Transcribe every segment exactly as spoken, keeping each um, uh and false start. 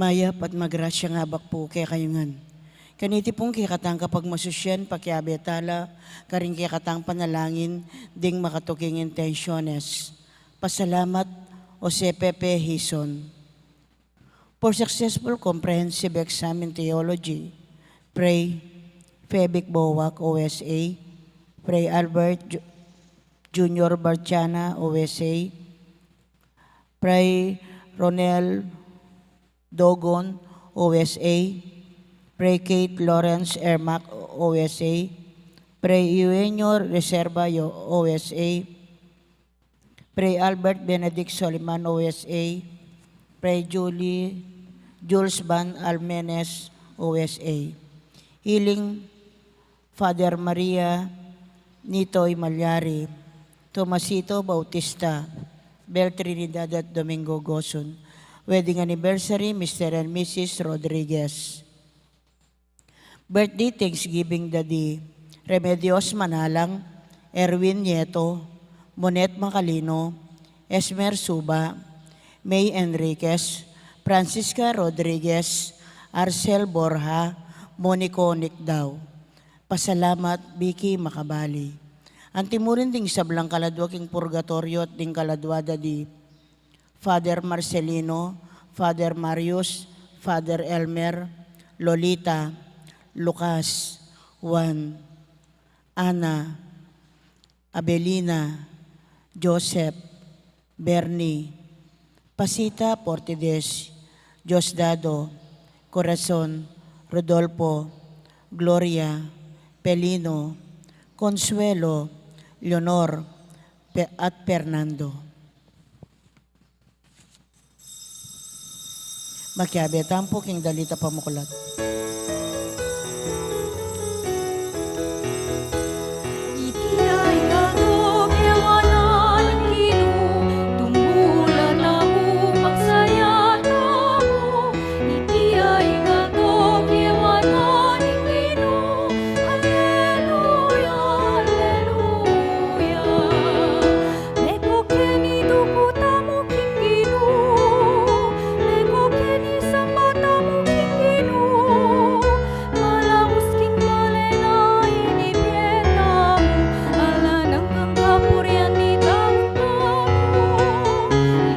Mayap at magrasyang abak pu kekayu ngan. Kaniti pung kekatang kapagmasusyan, pakiabe tala karing kekatang panalangin ding makatuking intensyones. Pasalamat, Jose Pepe Hizon. For successful comprehensive exam in theology, pray Febik Bowak, O S A, pray Albert Ju-, Junior Barchana, O S A, pray Ronel Dogon, O S A, pray Kate Lawrence Ermac, O S A, pray Eugenio Reserva, O S A, pray Albert Benedict Soliman, O S A, pray Julie, Jules Van Almenes, O S A. Healing Father Maria Nitoy Malyari, Tomasito Bautista, Bel Trinidad at Domingo Gosun. Wedding anniversary, Mister and Missus Rodriguez. Birthday Thanksgiving Daddy, Remedios Manalang, Erwin Nieto, Monet Macalino, Esmer Suba, May Enriquez, Francisca Rodriguez, Arcel Borja, Monico Nicdao. Pasalamat, Vicky Macabali. Anti mu rin ding sablang kaladua king purgatoryo at ding kaladua da di Father Marcelino, Father Marius, Father Elmer, Lolita, Lucas, Juan, Ana, Abelina, Joseph, Bernie, Pasita Portides, Diosdado, Corazon, Rodolfo, Gloria, Pelino, Consuelo, Leonor, Pe-, at Fernando. Makiabe tamu pu king dalita pamuklat. Iti ay aldo kewa na ning Ginu, tumula tamu, magsaya tamu. Iti ay aldo kewa na ning Ginu, aleluya, aleluya. Metung keni duku tamu king Ginu, metung keni samba tamu king Ginu. Malabus king bale na ini bie tamu, ala nang kapurian ning Ginu.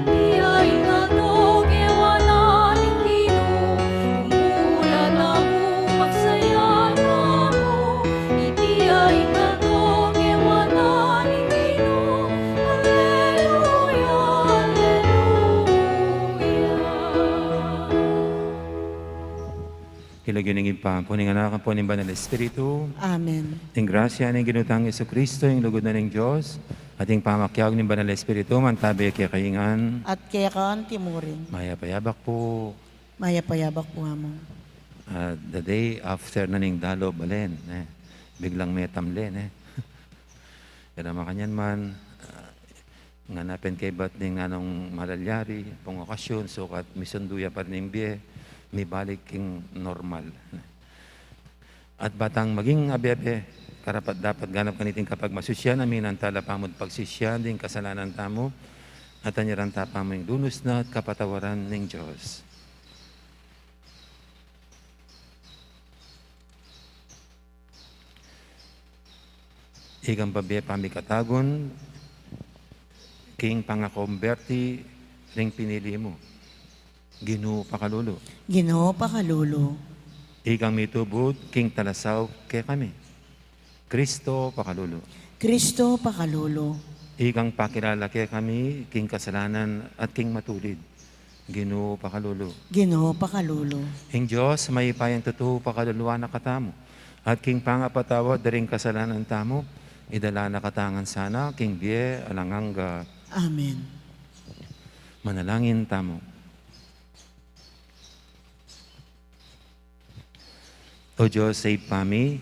Iti ay aldo kewa na ning Ginu, tumula tamu, magsaya tamu. Iti ay aldo kewa na ning Ginu. Aleluya, aleluya. King lagyu ning Ibpa, ampo ning Anak, ampo ning Banal Espiritu. Amen. Ing grasya ning Ginu tang Jesucristo, ing lugud na ning Dios, at ing pamakiabe ning Banal Espiritu, mantabi kekayu ngan. At keka anti mu rin. Mayap a yabak pu. Mayap a yabak pu, Among. Ah, the day after na ning dalo balen, e. Biglang metamle, e. Pero makanyan man, ah, ngana pin kaybat ning nanung malalyari, pung okasyon, sukat misundu ya pa rin ing bie, mibalik king normal. At ba tang maging abe-abe, karapat-dapat ganap kaniting kapagmasusyan, aminan tala pamu at pagsisian ding kasalanan tamu, at anyaran ta pamu ing lunus na at kapatawaran ning Dios. Ikang pabie pamikatagun king pangakomberti ring pinili mu. Ginu, pakalulu. Ginu, pakalulu. Ikang mitubud king talasaup kekami. Kristo, pakalulu. Kristo, pakalulu. Ikang pakilala kekami king kasalanan at king matulid. Ginu, pakalulu. Ginu, pakalulu. Ing Dios mayupayang tutu pakaluluan na katamu, at king pangapatawad da ring kasalanan tamu, idala na katamu ngan sana king bie alang angga. Amen. Manalangin tamu. O Dios a Ibpa mi,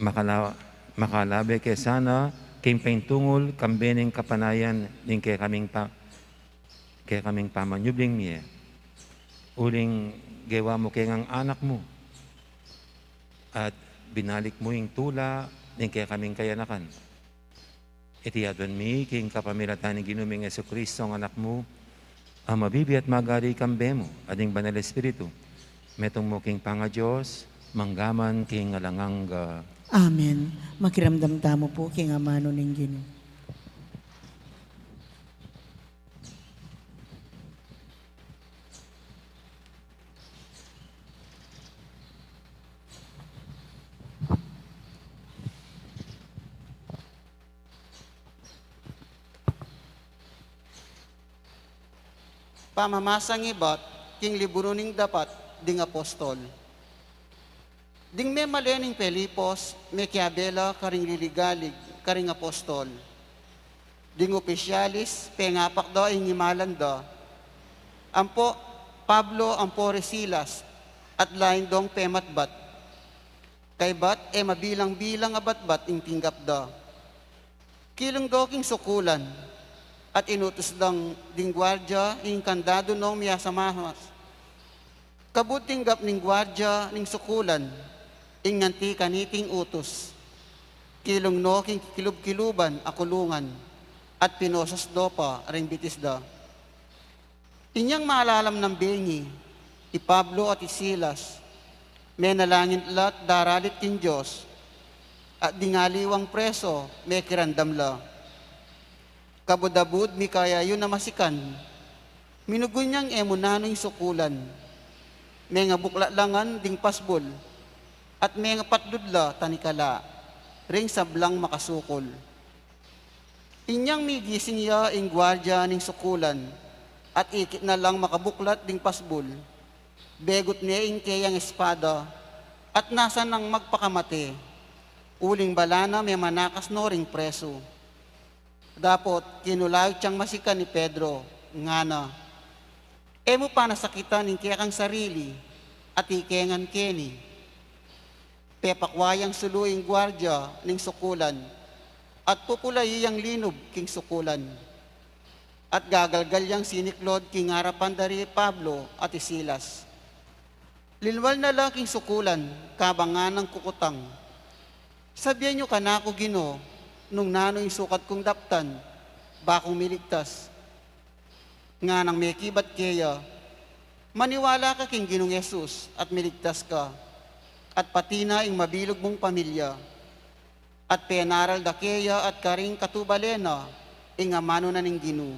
makala-, makalabe ke sana king paintungul kambe ning kapanayan ning kekaming pa-, kekaming pamanyubling mie. Uling gewa mu ke ngang anak mu, at binalik mu ing tula ning kekaming kayanakan. Iti aduan mi king kapamilatan ning Ginu ming Jesucristo, ing Anak mu, A mabibie at magari kambe mu, at ding Banal Espiritu, metung mu king pangaDios, mangga man king alang angga. Amen. Makiramdam tamu pu king amanu ning Ginu. Pamamasang ibat king libru ning Dapat ding Apostol. Ding memalen ning Filipos, mekiabe la karing liligalig karing apostol. Ding opisyalis, pengapak da ing imalan da. Ampo Pablo, ampo ri Silas, at lain dong pematbat. Kaybat e mabilang-bilang a batbat ing tinggap da. Kilung do king sukulan, at inutus dang ding guardia ing kandadu nong miasamamas. Kabud tinggap ning guardia ning sukulan ing anti kaniting utus. Kilung no king kilub-kiluban a kulungan, at pinosas do pa ring bitis da. Inyang malalam nang bengi i Pablo at i Silas, menalangin la't daralit king Dios, at ding aliwang preso mekiramdam la. Kabud-abud mikayayun a masikan, minugun yang e mu nanu ing sukulan. Mengabuklat la ngan ding pasbul, at mengapatlud la tanikala ring sablang makasukul. Inyang migising ya ing guardia ning sukulan, at ikit na lang makabuklat ding pasbul, begut ne ing keyang espada, at nasa nang magpakamate, uling bala na memanakas no ring preso. Dapot kinulaut yang masikan i Pedro, ngana, "E mu pa nasakitan ing kekang sarili, at ike ngan keni." Pepakwa yang sulu ing guardia ning sukulan, at pupulayi yang linub king sukulan, at gagalgal yang siniklod king arapan da ri Pablo at i Silas. Linwal na la king sukulan, kabang nganang kukutang, "Sabian yu kanaku, Ginu, nung nanu ing sukat kung daptan, ba kung miligtas." Nganang mekibat keya, "Maniwala ka king Ginung Jesus at miligtas ka, at pati na ing mabilug mung pamilya." At penaral da keya at karing katubale na ing amanu na ning Ginu.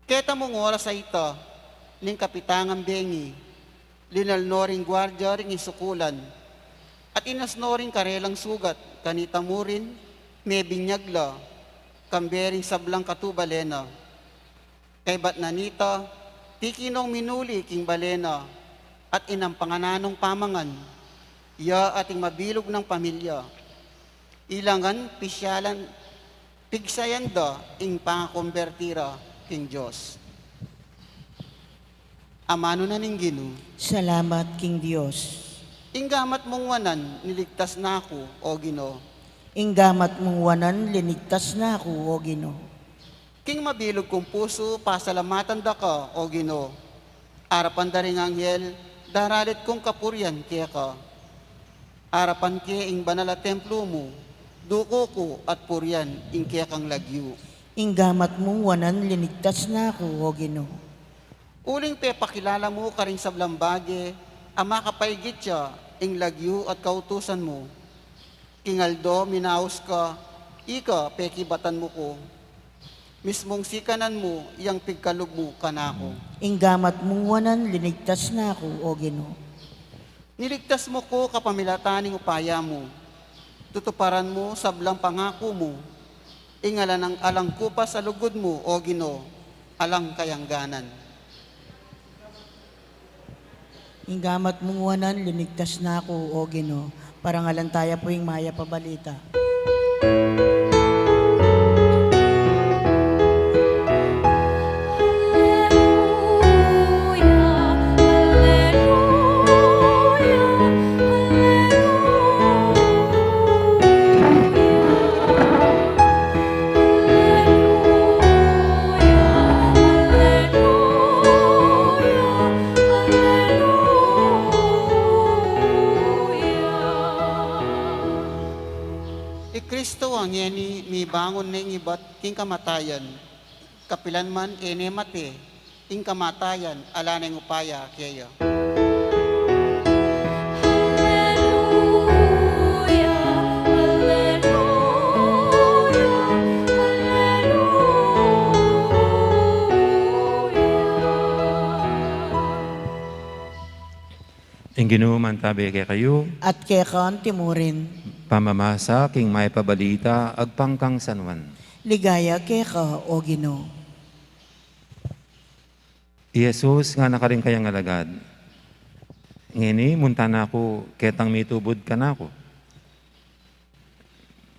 Keta mung oras a ita, ning kapitangan bengi, linal no ring guardia ring isukulan, at inas no ring karelang sugat kanita murin, mebinyag la, kambe ring sablang katubale na. Kaybat na nita, tiki nong minuli king bale na, at inampangan na nong pamangan, ya at ing mabilug nang pamilya. Ilangan pisyalan, pigsayan da ing pangakomberti ra king Dios. Amanu na ning Ginu. Salamat king Dios. Ing gamat mung wanan, niligtas na ku, O Ginu. Ing gamat mung wanan, linigtas na ku, O Ginu. King mabilug kung pusu, pasalamatan da ka, O Ginu. Arapan da ring anghel, daralit kung kapurian keka. Arapan ke ing banal a templu mu, duku ku at purian ing kekang lagyu. Ing gamat mung wanan, linigtas na ku, O Ginu. Uling pepakilala mu karing sablang bage a makapaigit ya ing lagyu at kautusan mu. King aldo minaus ka, ika pekibatan mu ku. Mismung sikanan mu yang pigkalub mu kanaku. Ing gamat mung wanan, linigtas na ku, O Ginu. Niligtas mu ku kapamilatan ning upaya mu. Tutuparan mu sablang pangaku mu. Ing alang, alang kupas a lugud mu, O Ginu, alang kayangganan. Ing gamat mung wanan, linigtas na ku, O Ginu. Parangalan taya pu ing mayap a balita. Alleluia, alleluia, alleluia. Alleluia, alleluia, alleluia. I Kristo a ngeni mibangun ne ing ibat king kamatayan, kapilan man e ne mate, Ing kamatayan, ala neng upaya keya. Ing Ginu mantabi kekayu. At keka antimurin. Pamamasa king Mayap a Balita agpang kang San Juan. Ligaya keka, O Ginu. I Jesus ngana karing kayang alagad, ngeni munta na ku ketang mitubud kanaku.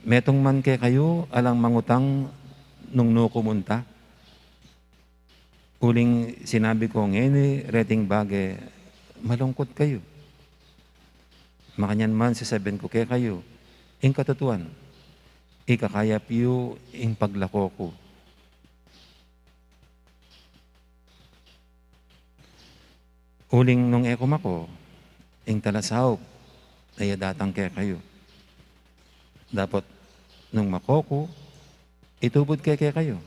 Metung man kekayu alang mangutang nung nu ku munta. Uling sinabi ku ngeni reting bage, malungkut kayu. Makanyan man sasabian ku kekayu ing katutuan, ikakayap yu ing paglako ku. Uling nung e ku mako, ing talasaup na ya datang kekayu. Dapot nung mako ku, itubud ke kekayu.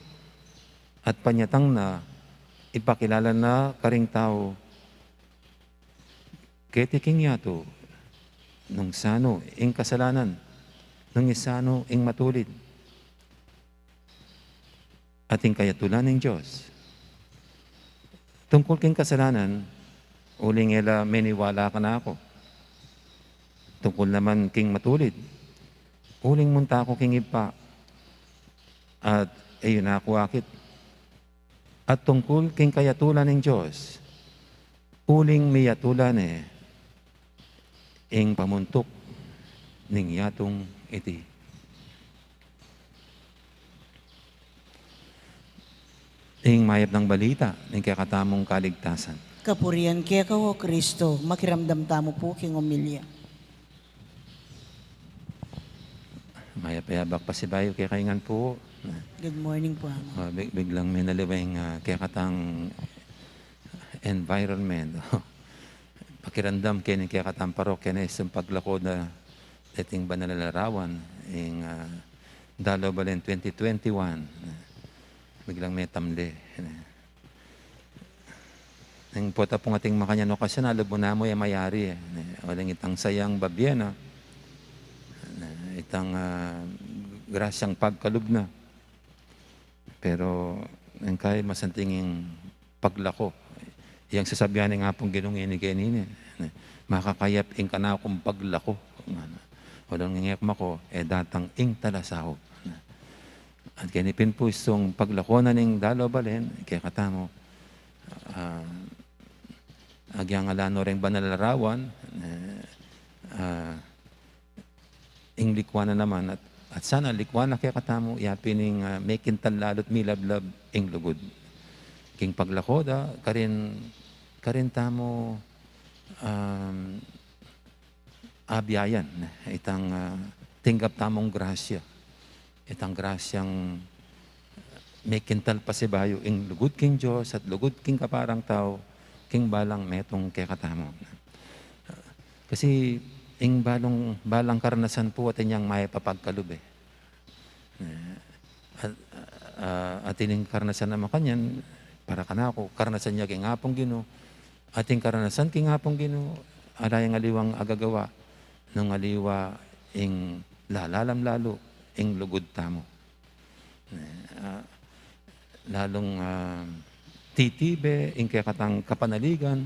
At panyatang na, ipakilala na karing tau keti king yatu nung sanu ing kasalanan, nung isanu ing matulid, at ing kayatulan ning Dios. Tungkul king kasalanan, uling e la meniwala kanaku. Tungkul naman king matulid, uling munta ku king Ibpa, at e yu na ku akit. At tungkul king kayatulan ning Dios, uling miyatula ne ing pamuntuk ning yatung iti. Ing mayap nang balita ning kekatamung kaligtasan. Kapurian keka, O Kristo. Makiramdam tamu pu king omilya. Mayap a yabak pasibayu kekayu ngan pu. Good morning pu, Among. Ah, big-, biglang menaliwa ing, ah, kekatang environment. Pakiramdam keni ing kekatang parokya na isung paglako da deting banal a larawan, ing, ah, Dalu a Balen twenty twenty-one. Biglang metamle. Neng pota pung ating makanyan okasyon, alub mu namu e mayari, e. Uling itang sayang babie na, itang, ah, grasyang pagkalub na. Pero, neng kai masanting ing paglako. Yang sasabian ning Apung Ginu ngeni keni, e. Makakayap ing kanakung paglako. Uling nung e ku mako, e datang ing talasaup. At keni pin pu isung paglako na ning Dalu a Balen kekatamu, ah, agyang ala no reng banal a larawan, e, ah, ing likwan na naman at, at sana likwan na kekatamu, yapin ing, ah, mekintal lalu't milablab ing lugud. King paglako da, karin, karin tamu, um, abiayan itang, ah, tinggap tamung grasya. Itang grasyang mekintal pasibayu ing lugud king Dios at lugud king kaparang tau, king balang metung kekatamu. Kasi ing balung, balang karanasan pu atin yang mayap a pagkalub, e. Eh, at, ah, atin ing karanasan a makanyan, para kanaku, karanasan ya king Apung Ginu, atin karanasan king Apung Ginu, ala yang aliwang agagawa, nung aliwa ing lalalam lalu, ing lugud tamu. Eh, ah, lalung, ah, titibe ing kekatang kapanaligan,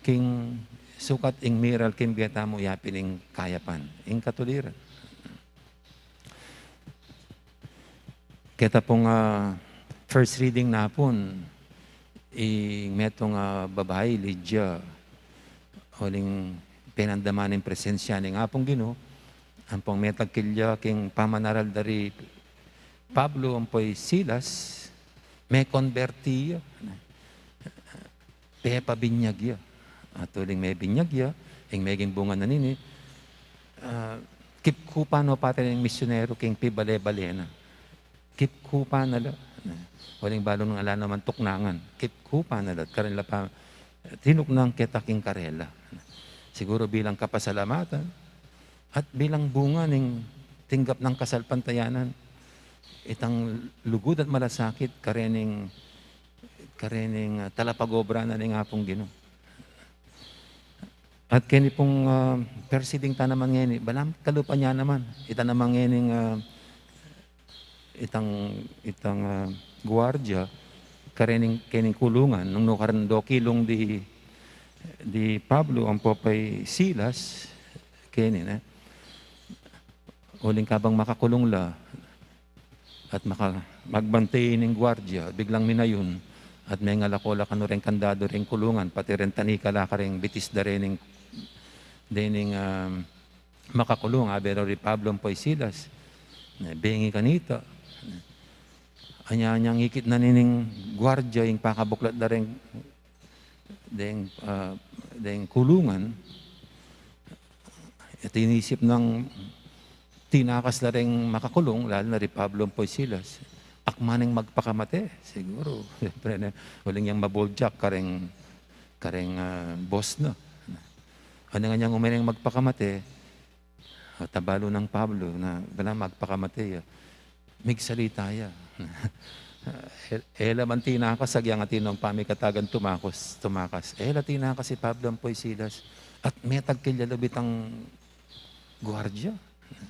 king sukat ing miral king bie tamu yapin ing kayapan, ing katuliran. Keta pung, ah, first reading na pun, ing metung a babai, Lydia, uling penandaman ing presensya ning Apung Ginu, ampong metagkil ya king pamanaral da ri Pablo ampo i Silas, mekonberti ya. Pepabinyag ya. At uling mebinyag ya, ing meging bunga na nini, ah, kipkupan no pati ning misyonero king pibale-bale na. Kipkupan na la. Uling balu nung ala naman tuknangan, kipkupan na la. Karin la pa tinuknang keta king karela. Siguro bilang kapasalamatan at bilang bunga ning tinggap nang kasalpantayanan, itang lugud at malasakit karening karening, ah, talapagobra na ning Apung Ginu. At keni pung, ah, persiding tanaman ngeni, balam kalupa niya naman. Ita naman ngening, ah, itang, itang, ah, guardia, karening, kening kulungan, nung nukaran do kilung di, di Pablo, ampo pay Silas, keni, ne? Uling kabang makakulung la, at maka-, magbantay ning guardia, biglang minayun, at mengalako la kanu reng kandado reng kulungan, pati reng tanikala kareng bitis da rening, dening, ah, makakulung, abe ra ri Pablo ampo i Silas. Ne, bengi kanita. Anya-anyang ikit na nining guardia ing pakabuklat da reng, deng, ah, deng kulungan. At inisip nang tinakas la reng makakulung, lalu na ri Pablo ampo i Silas, akman neng magpakamate, siguru. Siyempre, ne, uling yang mabuljak kareng, kareng, ah, boss na. Anya-anyang ume neng magpakamate, at abalu nang Pablo na bala magpakamate ya. Migsalita ya. E-, e la man tinakas, agyang atin nong pamikatagan tumakas, tumakas. E la tinakas i Pablo ampo i Silas. At metag kilya lub itang guardia.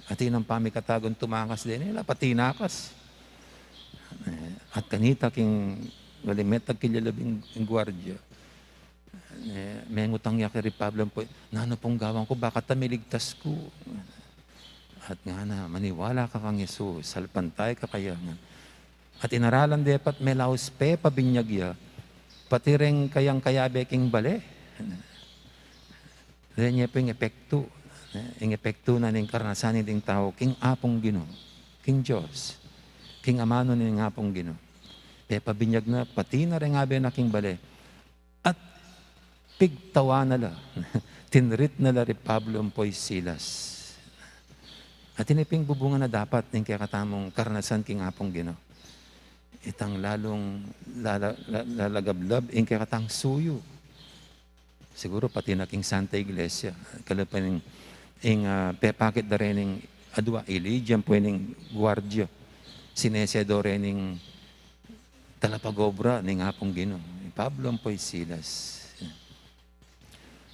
Atin nong pamikatagan tumakas deni, e la pa tinakas. E, at kanita king, wali metag kilya lub ing, ing guardia. E, mengutang ya keri Pablo ampo, "Nanu pung gawan ku, baka ta miligtas ku?" At ngana, "Maniwala ka kang Jesus, salpantay ka kaya." At inaralan de pa at melaus pepabinyag ya, pati reng kayang kayabe king bale. Deni pu ing epektu, ing epektu na ning karnasan ding tau king Apung Ginu, king Dios, king amanu ning Apung Ginu. Pepabinyag na, pati na reng abe na king bale. At pigtawan na la, tinreat na la ri Pablo ampo i Silas. At ini pin ing bubungan na dapat ning kekatamung karnasan king Apung Ginu. Itang lalung lala-, la-, lalagablab ing kekatang suyu. Siguru pati na king Santa Iglesia. Kalupa ning, ing, ah, pepakit da rening adua, ilijan pu ning guardia. Sinesedo rening talapagobra ning Apung Ginu, i Pablo ampo i Silas.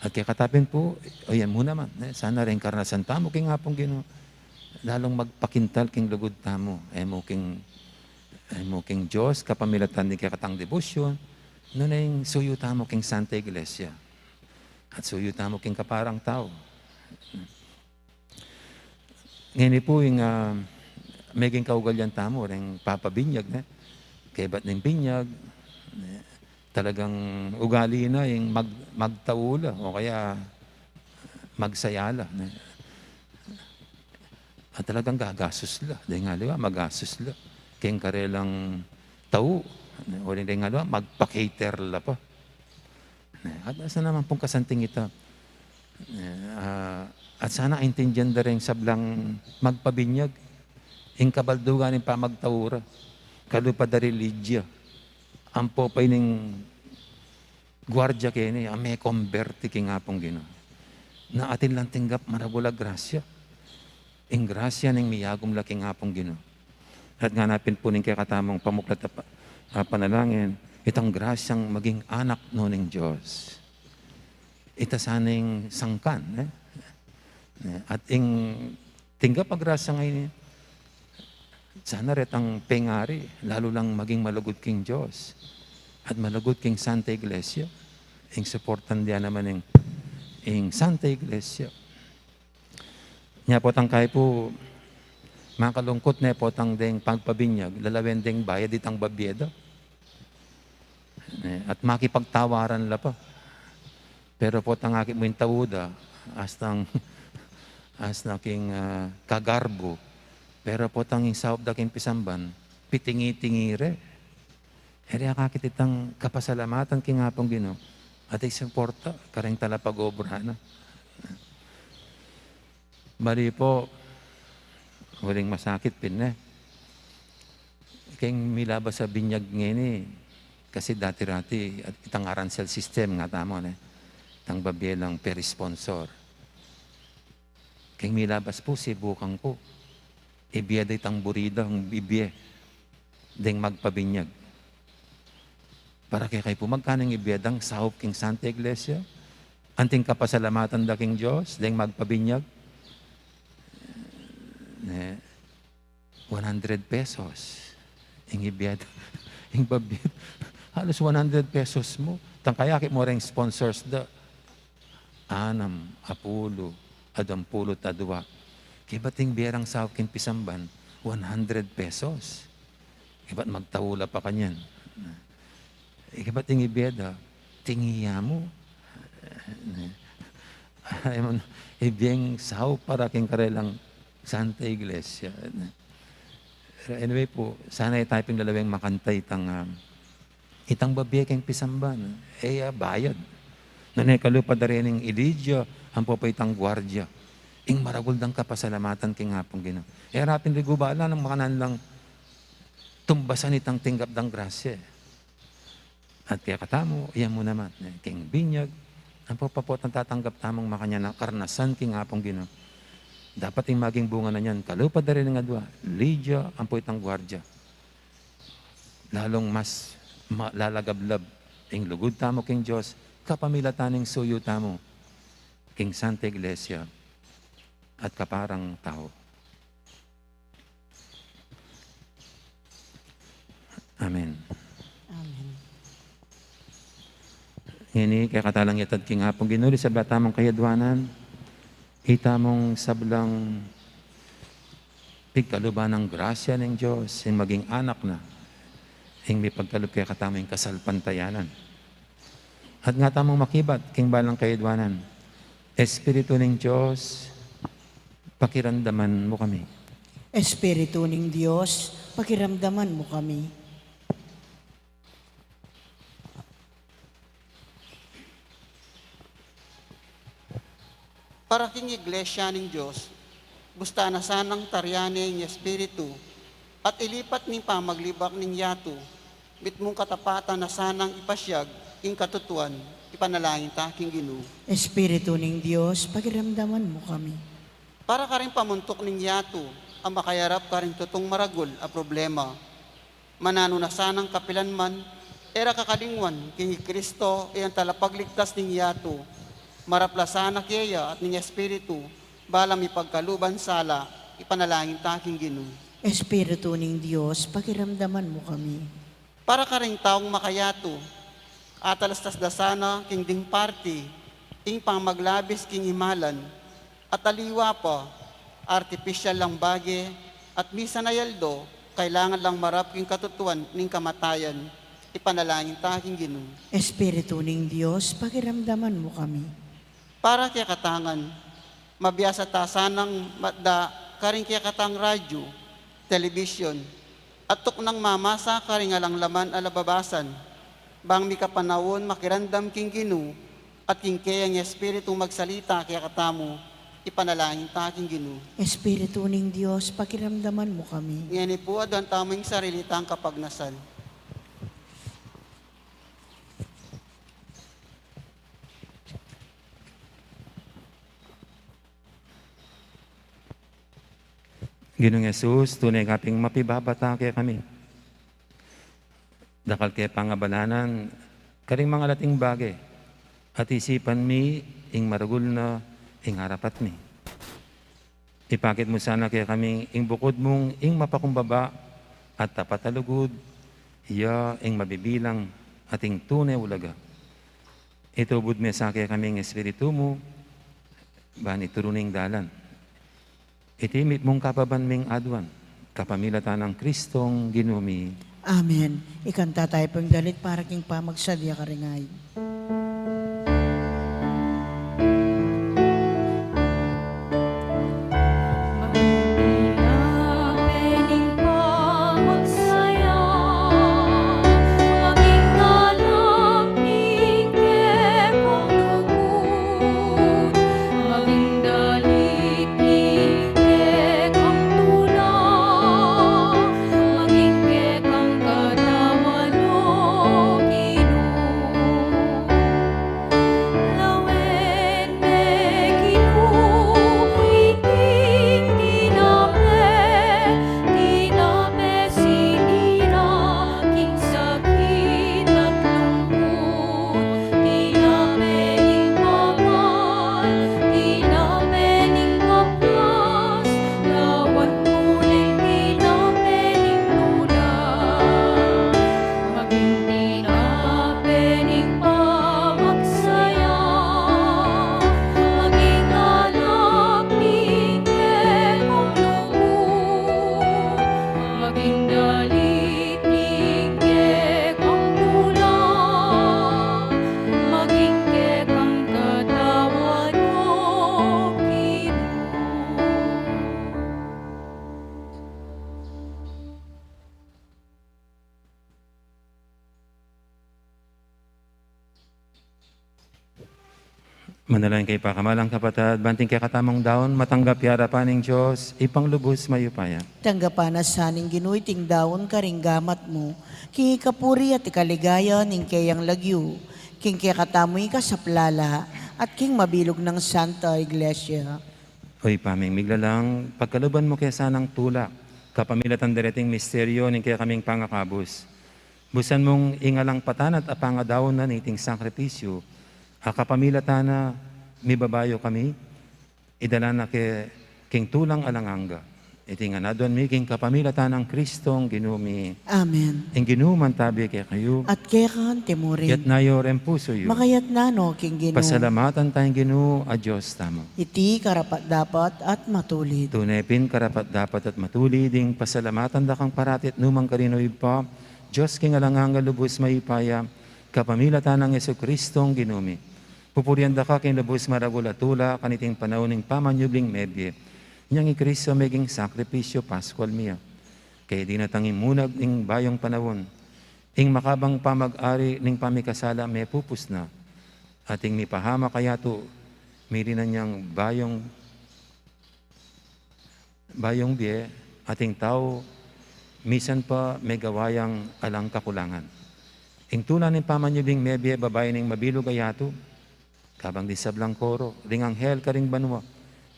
At kekata pin pu, o yan mu naman, ne? Sana reng karnasan tamu king Apung Ginu, lalung magpakintal king lugud tamu, e mu king, e mu king Dios, kapamilatan ning kekatang debosyon, nune ing suyu tamu king Santa Iglesia, at suyu tamu king kaparang tau. Ngeni pu ing, ah, meging kaugalian tamu, reng papabinyag, ne? Kebat ning binyag, ne? Talagang ugali na ing mag-, magtau la, o kaya magsaya la, ne? At talagang gagasus la, deng aliwa, magasus la. Keng karelang tau, ne? O deng aliwa, magpa-cater la pa. Ne, at asa naman pung kasanting ita. Ne, ah, at sana aintindian da reng sablang magpabinyag, ing kabaldugan ning pamagtau ra, kalupa da ri Lidia, ampo pa ining guardia keni, a mekomberti king Apung Ginu. Na atin lang tinggap maragul a grasya. Ing grasya ning miyagum la king Apung Ginu. At ngana pin pu ning kekatamung pamuklat a pa-, a panalangin, itang grasyang maging anak no ning Dios. Ita sana ing sangkan, ne? Ne, at ing tinggap a grasya ngeni, sana retang pengari, lalu lang maging malugud king Dios. At malugud king Santa Iglesia. Ing suportan da naman ing, ing Santa Iglesia. Nya potang kayi pu, makalungkut ne potang deng pagpabinyag, lalawen deng bayad itang babie da. Ne, at makipagtawaran la pa. Pero potang akit mu ing tau da, astang, asta king, ah, kagarbu. Pero potang ing saup da king pisamban, pitingi-tingi re. E re akakit itang kapasalamatan king Apung Ginu, at ing suporta kareng talapagobra na. Bali pu, uling masakit pin, ne? Keng milabas a binyag ngeni, kasi dati-rati, at itang aransel system nga tamu, ne? Itang babie lang per sponsor. Keng milabas pu, sibukan ku. Ibie da itang buri da, ibie deng magpabinyag. Para kekayu pu, magkanung ibie dang saup king Santa Iglesia? Anting kapasalamatan da king Dios deng magpabinyag? Ne, one hundred pesos. Ing ibie da, ing babie, halus one hundred pesos mu. Tang kayakit mu reng sponsors da, anam a pulu, aduang pulu't adua. Kaybat ing bie dang saup king pisamban, one hundred pesos. Kaybat magtaula pa kanyan. Kaybat ing ibie da, tingia mu. Ay, man, ibieng saup para king karelang Santa Iglesia. Anyway pu, sana e tamu pin lalaweng makanta itang, ah, itang babie king pisamban, e ya bayad. Nune kalupa da rin ning i Lydia, ampo pa itang guardia. Ing maragul dang kapasalamatan king Apung Ginu. E ra pin ligubalan nang makananu lang tumbasan itang tinggap dang grasya. At kekatamu, iya mu naman, e, king binyag, ampo pa pu itang tatanggap tamung makanyan a karnasan king Apung Ginu. Dapat ing maging bunga na niyan, kalupa da rin ning adua, Lydia, ampo itang guardia. Lalung mas ma-, lalagablab ing lugud tamu king Dios, kapamilatan ning suyu tamu king Santa Iglesia at kaparang tau. Amen. Amen. Ngeni, kekatamu lang yatad king Apung Ginu, ing sabla tamung kayadwanan, itamung sablang pigkaluban ning grasya ning Dios, ing maging anak na, ing mipagkalub kekatamu ing kasalpantayanan. At nga tamung makibat king balang kayadwanan, Espiritu ning Dios, pakiramdaman mu kami. Espiritu ning Dios, pakiramdaman mu kami. Para king Iglesia ning Dios, busta na sanang tarian ne ing Espiritu, at ilipat ning pamaglibak ning yatu, mitmung katapatan na sanang ipasiag ing katutuan, ipanalangin ta king Ginu. Espiritu ning Dios, pakiramdaman mu kami. Para karing pamuntuk ning yatu, a makayarap karing tutung maragul a problema, mananu na sanang kapilan man, e ra kakalingwan king i Kristo, ing talapagligtas ning yatu, marap la sana keya at ning Espiritu, balang mipagkaluban sala, ipanalangin ta king Ginu. Espiritu ning Dios, pakiramdaman mu kami. Para karing taung makayatu, atalastas da sana king ding parti, ing pamaglabis king imalan, at aliwa pa, artipisyal lang bage, at misan a aldo, kailangan lang marap king katutuan ning kamatayan, ipanalangin ta king Ginu. Espiritu ning Dios, pakiramdaman mu kami. Para kekatangan, mabiasa ta sanang matda karing kekatang radyu, telebisyon, at tuknang mamasa karing alang laman a lababasan, bang mikapanaun makiramdam king Ginu, at king keyang Espiritu magsalita kekatamu, ipanalangin ta king Ginu. Espiritu ning Dios, pakiramdaman mu kami. Ngeni pu, aduan tamu ing sarili tang kapagnasan. Ginung Jesus, tune ka ping mapibabata kekami. Dakal ke pangabalanan karing mangalating bage, at isipan mi ing maragul na ing arapat mi. Ipakit mu sana kekami ing bukud mung ing mapakumbaba at tapat a lugud, iya ing mabibilang at ing tune ulaga. Itubud me sa kekami ing Espiritu mu, ban ituru ning dalan. Iti mitmung kapaban ming aduan, kapamilatan nang Kristong Ginu mi. Amen. Ikanta tayu pung dalit para king pamagsadya karing ayin. Manalangin kayu, pakamalan kung kapatad, ban iting kekatamung daun matanggap ya arapan ning Dios, Ibpang lubus mayupaya. Tanggapan na sa ning Ginu iting daun karing gamat mu, king ikapuri at ikaligaya ning keyang lagyu, king kekatamu ing kasaplalan, at king mabilug nang Santa Iglesia. O Ibpa ming miglalang, pagkaluban mu ke sanang tula kapamilatan dereting misteryu ning kekaming pangakabus. Busan mung ing alang patanat a pangadaun na niting sakripisyu, a kapamilatan na mibabayu kami, idala na ke king tulang alang angga. Iti ngan aduan mi king kapamilatan nang Kristong Ginu mi. Amen. Ing Ginu mantabi kekayu. At keka naman murin. Itas yu ring pusu yu. Makaitas no king Ginu. Pasalamatan taya ing Ginu a Dios tamu. Iti karapat-dapat at matulid. Tune pin karapat-dapat at matulid ing pasalamatan da kang parati at nukarin man, O Ibpa, Dios king alang angga, lubus mayupaya, kapamilatan nang Jesukristong Ginu mi. Pupurian da ka king lubus maragul a tula kaniting panaun ning pamanyubling mebie. Inyang i Kristo meging sakripisyu Paskual mi ya. Kaya dinatang ing munag ning bayung panaun, ing makabang pamag-ari ning pamikasala mepupus na, at ing mipahamak a yatu mirinan yang bayung bayung bie, at ing tau misan pa megawa yang alang kakulangan. Ing tula ning pamanyubling mebie, babayu ning mabilug a yatu, kabang ding sablang koro, ding anghel karing banua,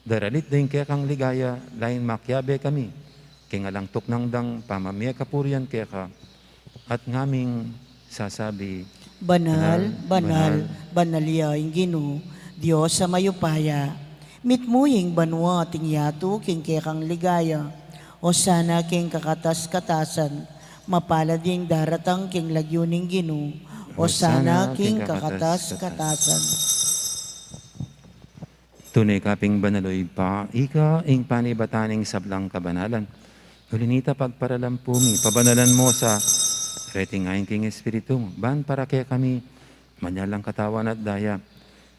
daralit da ing kekang ligaya, lain makiabe kami king alang tuknang dang pamamie kapurian keka, at ngaming sasabi, Banal, banal, banal, banal ya ing Ginu, Dios a mayupaya. Mitmu ing banua at ing yatu king kekang ligaya. Osana king kakatas-katasan. Mapalad ing daratang king lagyu ning Ginu. Osana king kakatas-katasan. Tune ka pin banal, O Ibpa, ika ing panibatan ning sablang kabanalan. Uli na nita pagparalan pu mi, pabanalan mu sa reti ngan king Espiritu mu, ban para kekami maging katawan at daya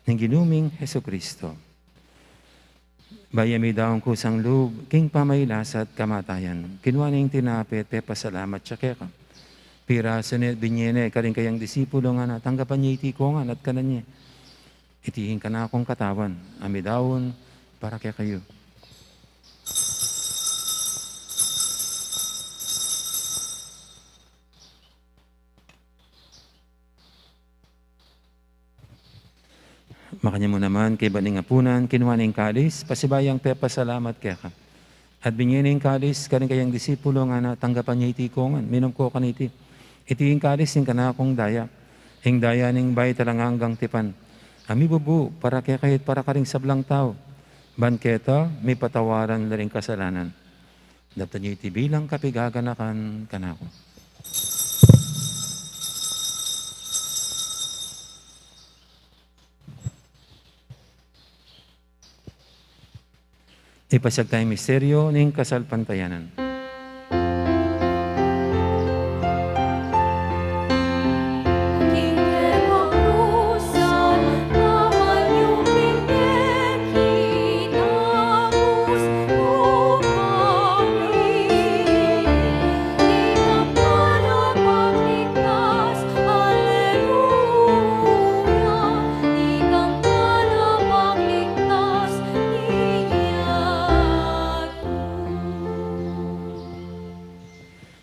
ning Ginu ming Jesucristo. Bayu ya midaun kusang lub king pamagkasakit at kamatayan, kinua ne ing tinape at pepasalamat ya keka. Pirasu ne at binie ne karing kayang disipulo, ngana, tanggapan ye iti kongan at kanan ye. Iti ing kanakung katawan a midaun para kekayu. Makanyan mu naman, kaybat ning apunan, kinua ne ing kalis, pasibayu yang pepasalamat keka at binie ne ing kalis karing kayang disipulo, ngana, tanggapan ye iti kongan, minum ko kaniti. Iti ing kalis ning kanakung daya, ing daya ning bayu at alang anggang tipan, a mibubu para kekayu at para karing sablang tau, ban keta mipatawaran la ring kasalanan. Daptan ye iti bilang kapaganakan kanaku. Ipasiag taya ing misteryu ning kasalpantayanan.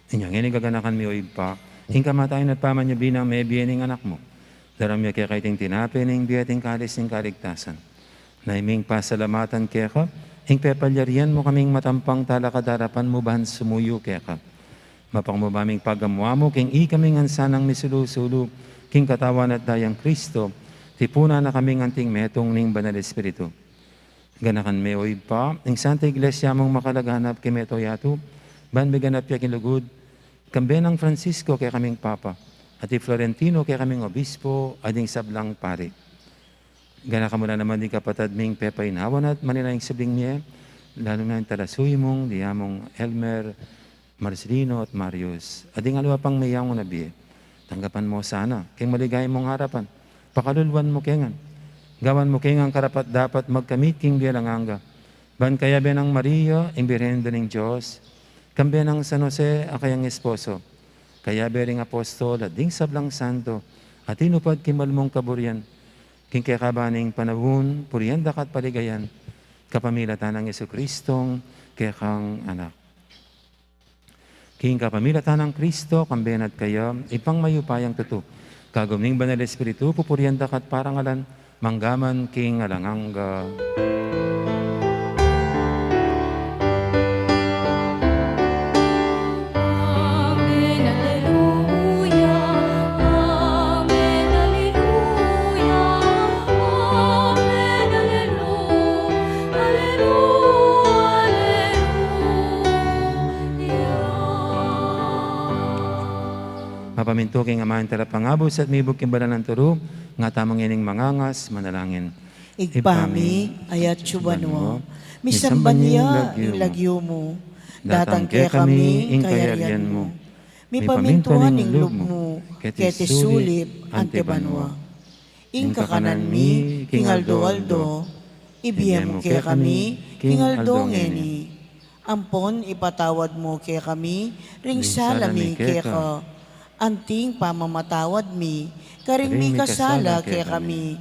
Inya ngeni gaganakan mi, o Ibpa, ing kamatayan at pamanyubli nang mebie ning Anak mu. Daraun mi keka iting tinape ning bie at ing kalis ning kaligtasan. Nanu ming pasalamatan keka ing pepalyarian mu kaming matampang talakad king arapan mu ban sumuyu keka. Mapakamabie ming pagamu-amu king ikami ngan sanang misulu-sulu king katawan at dayang Kristo, tipunan na kaming anting metung ning Banal Espiritu. Ganakan me, o Ibpa, ing Santa Iglesia mung makalaganap king mabilug a yatu, ban miganap ya king lugud, kambe nang Francisco kekaming Papa, at i Florentino kekaming Obispo, at ding sablang pari. Ganakan mu la naman ding kapatad ming pepainawa na at manenaya king subling mie, lalu na ing talasuyu mung, ding Among Elmer, Marcelino at Marius, at ding aliwa pang meyangu na bie. Tanggapan mu sana king maligaya mung arapan. Pakaluluan mu ke ngan. Gawan mu ke ngan karapat-dapat magkamit king bie alang angga. Ban kayabe nang Maria, ing Birhen Indu ning Dios, kambe nang San Jose a kayang esposo, kayabe ring apostol at ding sablang santo a tinupad king mal mung kaburian, King keka ba ning panaun, purian daka at paligayan, kapamilatan nang Jesucristong kekang Anak. King kapamilatan nang Kristo, kambe na at kaya, Ibpang mayupayang tutu, kagum ning Banal Espiritu, pupurian daka at parangalan, manggaman king alang angga. Amen, aleluya. Amen, aleluya. Amen, aleluya. Aleluya, aleluya. Mapamintu king Ama ing Talapangabus at mibug king banal nang turu, nga tamu ngening mangangas, manalangin. Ibpa mi, atsu ka banua, misamban ya ing lagyu mu. Datang kekami ing kayarian mu. Mipamintuan ing lub mu, keti sulip anti banua. Ing kakanan mi king aldo-aldo, ibie mu kekami king aldo ngeni. Ampon ipatawad mu kekami ring sala mi keka, anti ing pamamatawad mi karing mikasala kekami.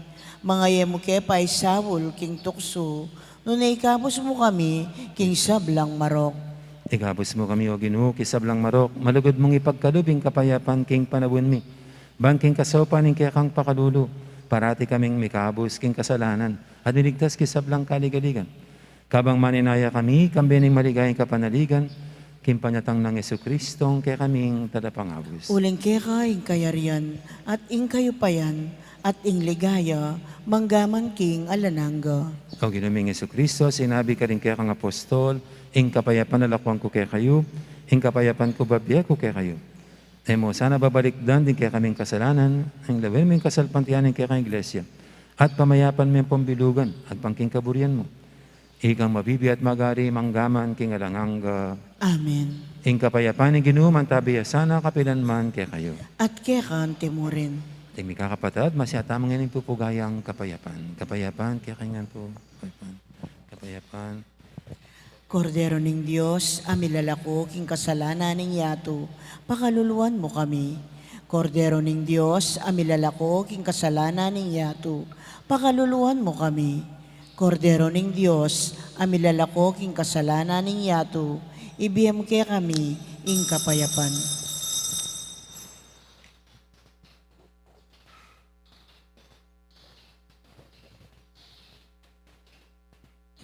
Manga e mu ke paisaul king tuksu, nune ikabus mu kami king sablang marok. Ikabus mu kami, O Ginu, king sablang marok, malugud mung ipagkalub ing kapayapan king panaun mi. Ban king kasaupan ning kekang pakalulu, parati kaming mikabus king kasalanan, at miligtas king sablang kaligaligan. Kabang maninaya kami, kambe ning maligayang kapanaligan, king panyatang nang Jesucristong kekaming Talapangabus. Uling keka ing kayarian, at ing kayupayan, at ing ligaya, manggaman king alang angga. O Ginu ming Jesucristo, sinabi karing kekang apostol, ing kapayapan lakuan ku kekayu, ing kapayapan ku babie ku kekayu. E mu sana babalikdan ding kekaming kasalanan, ing lawen mu ing kasalpantayanan ning kekang Iglesia, at pamayapan me ampong bilugan, at pang king kaburian mu. Ikang mabibie at magari manggaman king alang angga. Amen. Ing kapayapan ning Ginu mantabi ya sana kapilan man kekayu. At keka mu rin. Ding mikakapatad, masiyatamang ini pupugayang kapayapan. Kapayapan, kekayu ngan pu. Kapayapan. Kapayapan. Kordero ning Dios, a milalako king kasalanan ning yatu, pakaluluan mu kami. Kordero ning Dios, a milalako king kasalanan ning yatu, pakaluluan mu kami. Kordero ning Dios, a milalako king kasalanan ning yatu, ibie mu kekami ing kapayapan.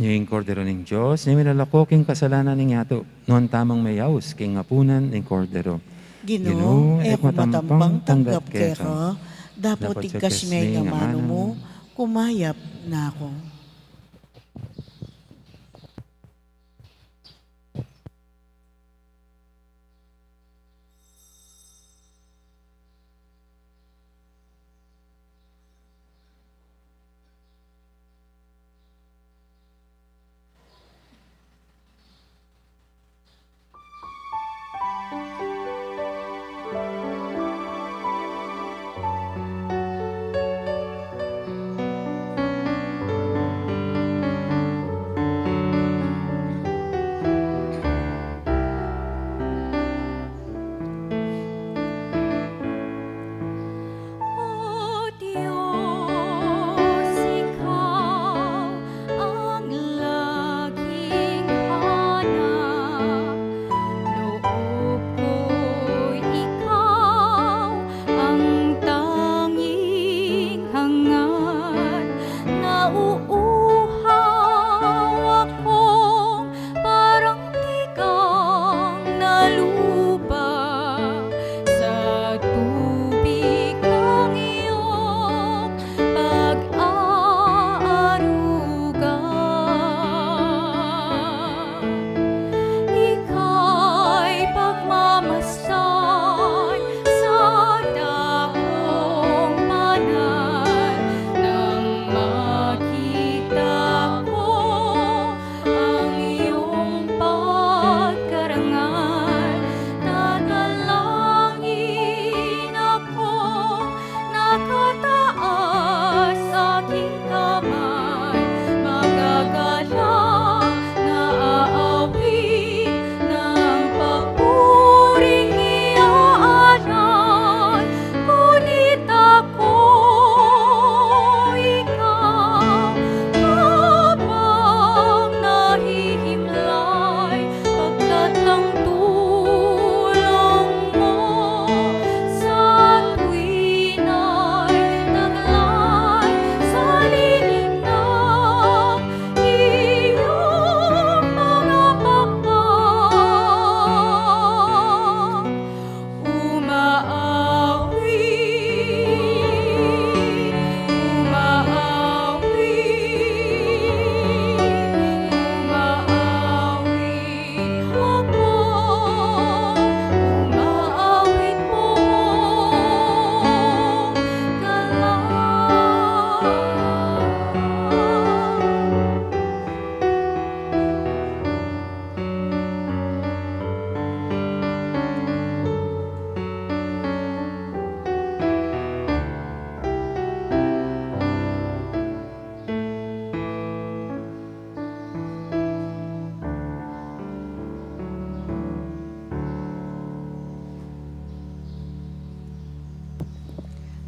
Ini ing Kordero ning Dios, a milalako king kasalanan ning yatu. Nuan tamung meyaus king apunan ning Kordero. Ginu, e ku matampang tanggap keka, dapot igkas me ing amanu mu, kumayap na ku.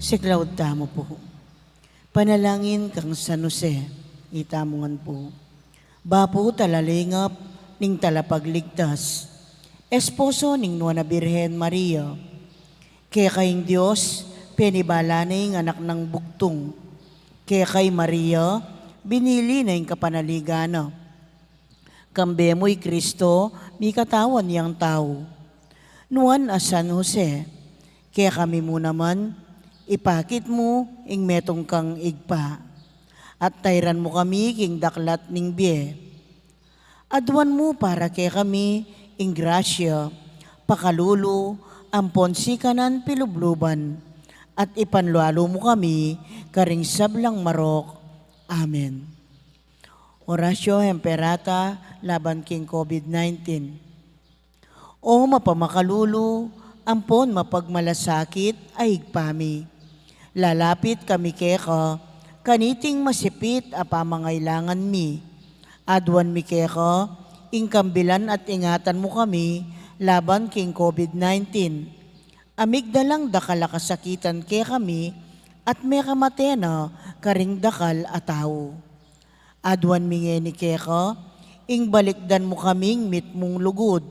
Siklaud tamu pu. Panalangin kang San Jose, itamu ngan pu. Bapu talalingap ning talapagligtas, esposo ning Nuan a Birhen Maria. Keka ing Dios penibala na ing anak nang bugtung. Keka i Maria binili na ing kapanaligan na. Kambe mu i Kristo mikatawan yang tau. Nuan a San Jose, kekami mu naman, ipakit mu ing metung kang Ibpa, at tairan mu kami king daklat ning bie. Aduan mu para kekami ing grasya, pakalulu, ampon sikanan pilubluban, at ipanlualu mu kami karing sablang marok. Amen. Oratio Imperata laban king COVID nineteen. O mapamakalulu ampon mapagmalasakit a Ibpa mi, lalapit kami keka kaniting masipit a pamangailangan mi. Aduan mi keka ing kambilan at ingatan mu kami laban king COVID nineteen. A migdalang dakal a kasakitan kekami at mekamate na karing dakal a tau. Aduan mi ngeni keka ing balikdan mu kaming mitmung lugud,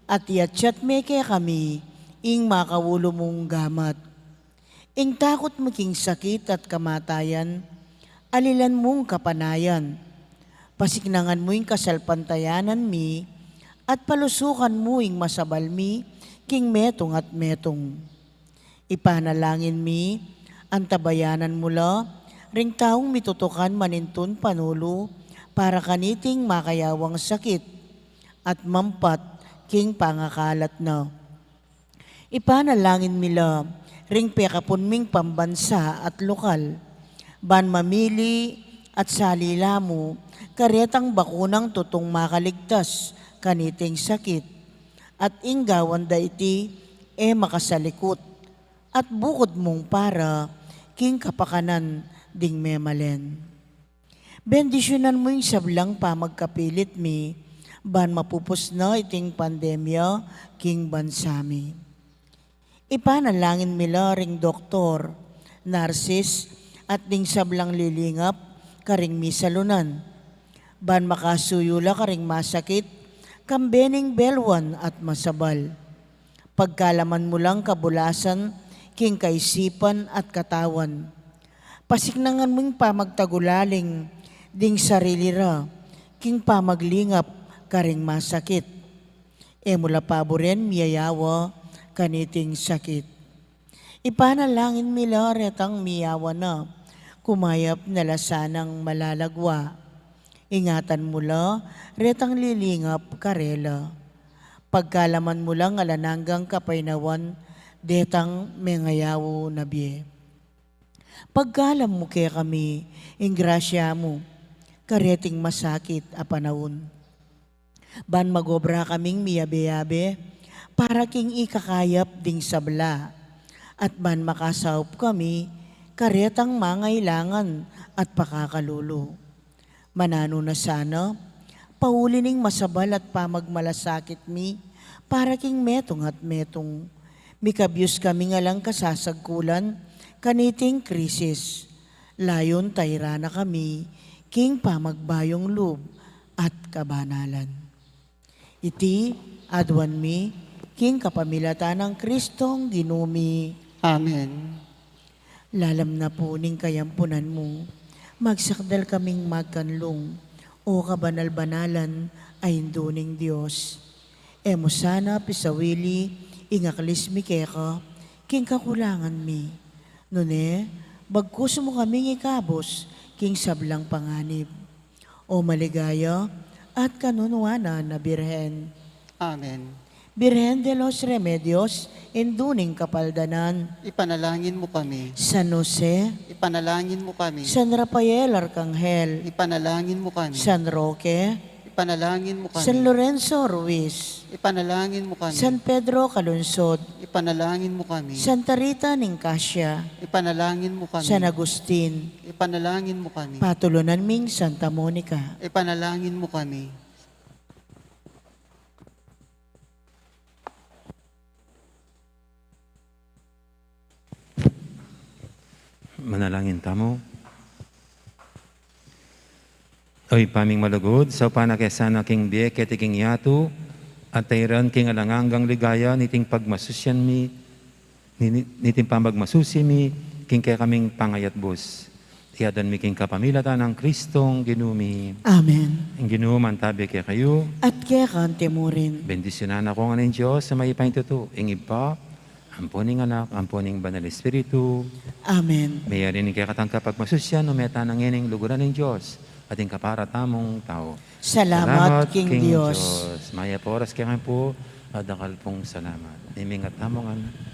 at iatsat me kekami ing makaulu mung gamat. Ing takut mu king sakit at kamatayan, alilan mung kapanayan. Pasiknangan mu ing kasalpantayanan mi, at palusukan mu ing masabal mi king metung at metung. Ipanalangin mi, antabayanan mu la ring taung mitutukan manintun panulu para kaniting makayawang sakit at mampat king pangakalat na. Ipanalangin mi la ring pekapun ming pambansa at lokal, ban mamili at salila mu karetang bakunang tutung makaligtas kaniting sakit, at ing gawan da iti e makasalikut, at bukud mung para king kapakanan ding memalen. Bendisyunan mu ing sablang pamagkapilit mi, ban mapupus na iting pandemya king bansa mi. Ipanalangin mi la ring doktor, narsis, at ding sablang lilingap karing misalunan, ban makasuyu la karing masakit, kambe ning belwan at masabal. Pagkalaman mu lang kabulasan king kaisipan at katawan. Pasiknangan mu ing pamagtagulaling ding sarili ra king pamaglingap karing masakit. E mu la paburen miyayawa kaniting sakit. Ipanalangin mi la retang miyawa na, kumayap na la sanang malalagwa. Ingatan mu la retang lilingap karela. Pagkalaman mu lang alang anggang kapaynawan detang mengayaw na bie. Pagkalam mu kekami ing grasya mu kareting masakit a panaun, ban magobra kaming miyabe-yabe para king ikakayap ding sabla, at ban makasaup kami karetang mangailangan at pakakalulu. Mananu na sana, pauli ning masabal at pamagmalasakit mi para king metung at metung. Mikabyus kaming alang kasasagkulan kaniting krisis. Layun tairan na kami king pamagbayung lub at kabanalan. Iti aduan mi king kapamilatan nang Kristong Ginu mi. Amen. Lalam na pu ning kayampunan mu, magsakdal kaming magkanlung, O kabanal-banalan a Indu ning Dios. E mu sana pisawili ing aklis mi keka king kakulangan mi, nune bagkus mu kaming ikabus king sablang panganib. O maligaya at kanunuanan a Birhen. Amen. Birhen de los Remedios, Indu ning Kapaldanan. Ipanalangin mu kami. San Jose. Ipanalangin mu kami. San Rafael Arkanghel. Ipanalangin mu kami. San Roque. Ipanalangin mu kami. San Lorenzo Ruiz. Ipanalangin mu kami. San Pedro Calungsod. Ipanalangin mu kami. Santa Rita ning Cascia. Ipanalangin mu kami. San Agustin. Ipanalangin mu kami. Patulunan ming Santa Monica. Ipanalangin mu kami. Manalangin tamu. O Ibpa ming malugud, saupan na ke sana king bie keti king yatu, at tairan king alang anggang ligaya niting pagmasusian mi, ni-, niting pamagmasusi mi king kekaming pangayatbus. Iyadan mi king kapamilatan nang Kristong Ginu mi. Amen. Ing Ginu mantabi kekayu. At keka naman murin. Bendisyunan na kayu ngan ning Dios a mayupayang tutu, ing Ibpa, ampo ning Anak, ampo ning Banal Espiritu. Amen. Meyari ning kekatang kapagmasusian, ume tana ngening luguran ning Dios at ing kapara tamung tau. Salamat king Dios. Mayap a oras kekayu pu, at dakal pung salamat. Mimingat tamu ngan.